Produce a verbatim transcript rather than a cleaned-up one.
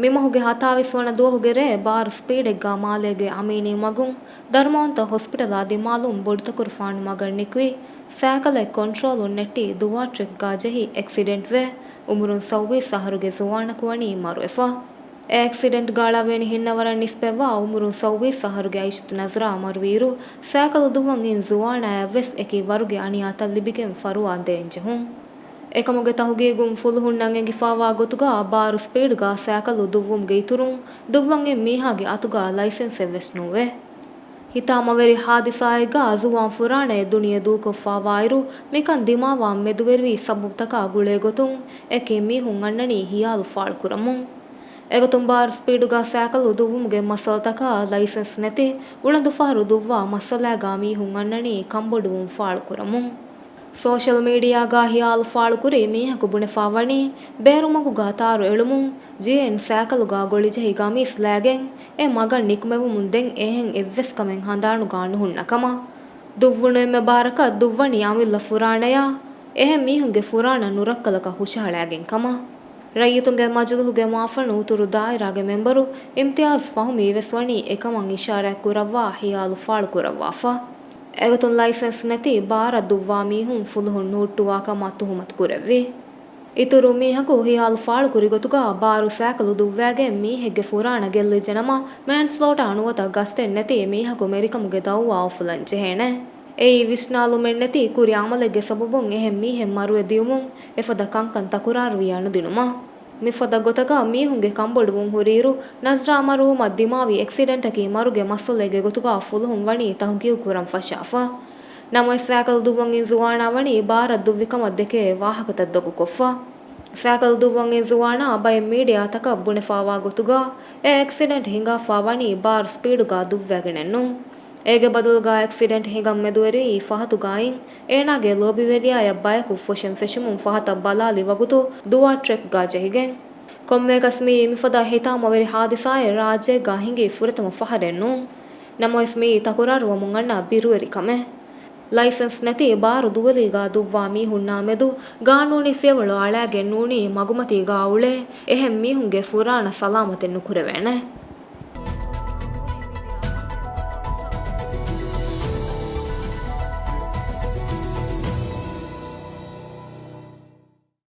މި މަހުގެ ހަތާވީސް ވަނަ ދުވަހުގެ ރޭ ބާރު ސްޕީޑެއްގާ މާލޭގެ އަމީނީ މަގުން ދަރުމަވަންތަ ހޮސްޕިޓަލާ ދިމާލުން ބޮޑުތަކުރުފާނު މަގަށް ނިކުތް ސައިކަލެއް ކޮންޓްރޯލުން ނެއްޓި ދުވާ ޓްރެކްގާ ޖެހި އެކްސިޑެންޓްވެ، އުމުރުން ސައުވީސް އަހަރުގެ ޒުވާނަކު ވަނީ މަރުވެފަ. އެ އެކްސިޑެންޓްގަ އަޅާވެނި ހިންނަވަރަށް ނިސްބަތްވާ އުމުރުން ސައުވީސް އަހަރުގެ އައިޝަތު ނަޒްރާ މަރުވިއިރު، ސައިކަލު ދުއްވަން އިން ޒުވާނާއަށްވެސް އެކި ވަރުގެ އަނިޔާތައް ލިބިގެން ފަރުވާ ދޭން ޖެހުން. އެކަމުގެ ތަހުގީގުން ފުލުހުންނަށް އެނގިފާވާ ގޮތުގަ ބާރު ސްޕީޑްގަ ސައިކަލު ދުއްވުމުގެ އިތުރުން، ދުއްވަން އިން މީހާގެ އަތުގަ ލައިސެންސެއްވެސް ނުވޭ. ހިތާމަވެރި ހާދިސާއެއްގަ ޒުވާން ފުރާނައެއް ދުނިޔެ ދޫކޮށްފާވާއިރު، މިކަން ދިމާވާން މެދުވެރިވި ސަބަބުތަކާ ގުޅޭގޮތުން، އެކި މީހުން އަންނަނީ ހިޔާލު ފާޅުކުރަމުން. އެގޮތުން ބާރު ސްޕީޑުގަ ސައިކަލު ދުއްވުމުގެ މައްސަލަތަކާ ލައިސެންސް ނެތި އުޅަނދު ފަހަރު ދުއްވާ މައްސަލާގަ މީހުން އަންނަނީ ކަންބޮޑުވުން ފާޅުކުރަމުން. ސޯޝަލް މީޑިއާގަ ހިޔާލު ފާޅުކުރި މީހަކު ބުނެފާވަނީ، ބޭރުމަގުގަ ތާރު އެޅުމުން، ޖީއެން ސައިކަލުގަ ގޮޅިޖެހި ގަމީސް ލައިގެން އެ މަގަށް ނިކުމެވުމުން ދެން އެހެން އެއްވެސް ކަމެއް ހަނދާނުގަ ނުހުންނަ ކަމަށް. ދުއްވުނު އެންމެ ބާރަކަށް ދުއްވަނީ އަމިއްލަ ފުރާނަޔާ، އެހެން މީހުންގެ ފުރާނަ ނުރައްކަލަކަށް ހުށަހަޅައިގެން ކަމަށް. ރައްޔިތުންގެ މަޖިލިހުގެ މުއައްފަނު އުތުރު ދާއިރާގެ މެމްބަރު އިމްތިޔާޒް ފަހުމީ ވެސް ވަނީ އެކަމަށް އިޝާރާތް ކުރައްވާ ހިޔާލު ފާޅު ކުރައްވާފަ. އެގޮތުން ލައިސެންސް ނެތި ބާރަށް ދުއްވާ މީހުން ފުލުހުން ނުހުއްޓުވާ ކަމަށް ތުހުމަތު ކުރެއްވި. އިތުރު މީހަކު ހިޔާލު ފާޅުކުރި ގޮތުގަ ބާރު ސައިކަލު ދުއްވައިގެން މީހެއްގެ ފުރާނަ ގެއްލިއްޖެނަމަ، މޭންސްލޯޓާ ނުވަތަ ގަސްތެއް ނެތި މީހަކު މެރިކަމުގެ ދައުވާ އުފުލަން ޖެހޭނެ. އެއީ ވިސްނާލުމެއް ނެތި ކުރި އަމަލެއްގެ ސަބަބުން އެހެން މީހެއް މަރުވެ ދިޔުމުން އެފަދަ ކަންކަން ތަކުރާރުވިޔާ ނުދިނުމަށް. މިފަދަ ގޮތަކަށް މީހުންގެ ކަންބޮޑުވުން ހުރިއިރު، ނަޒްރާ މަރުވުމަށް ދިމާވި އެކްސިޑެންޓަކީ މަރުގެ މައްސަލައެއްގެ ގޮތުގަ ފުލުހުން ވަނީ ތަހުގީގު ކުރަން ފަށާފަ. ނަމަވެސް، ސައިކަލް ދުއްވަން އިން ޒުވާނާ ވަނީ ބާރަށް ދުއްވި ކަމަށް ދެކޭ ވާހަކަތައް ދޮގުކޮށްފަ. ސައިކަލް ދުއްވަން އިން ޒުވާނާ ބައެއް މީޑިއާތަކަށް ބުނެފާވާ ގޮތުގަ، އެ އެކްސިޑެންޓް ހިނގާފާ ވަނީ ބާރު ސްޕީޑުގަ ދުއްވައިގެނެއްނޫން. އޭގެ ބަދަލުގަ އެކްސިޑެންޓް ހިނގަން މެދުވެރިވީ ފަހަތުގައިން އޭނާގެ ލޯބިވެރިޔާޔަށް ބަޔަކު ފޮށެން ފެށުމުން ފަހަތަށް ބަލާލި ވަގުތު ދުވާ ޓްރެކްގަ ޖެހިގެން. ކޮންމެއަކަސް މިއީ މިފަދަ ހިތާމަވެރި ހާދިސާއެއް ރާއްޖޭގަ ހިނގި ފުރަތަމަ ފަހަރެއް ނޫން. ނަމަވެސް މިއީ ތަކުރާރުވަމުން އަންނަ ބިރުވެރި ކަމެއް. ލައިސެންސް ނެތި ބާރު ދުވެލީގަ ދުއްވާ މީހުންނާ މެދު ގާނޫނީ ފިޔަވަޅު އަޅައިގެން ނޫނީ މަގުމަތީގަ އުޅޭ އެހެން މީހުންގެ ފުރާނަ ސަލާމަތެއް ނުކުރެވޭނެ.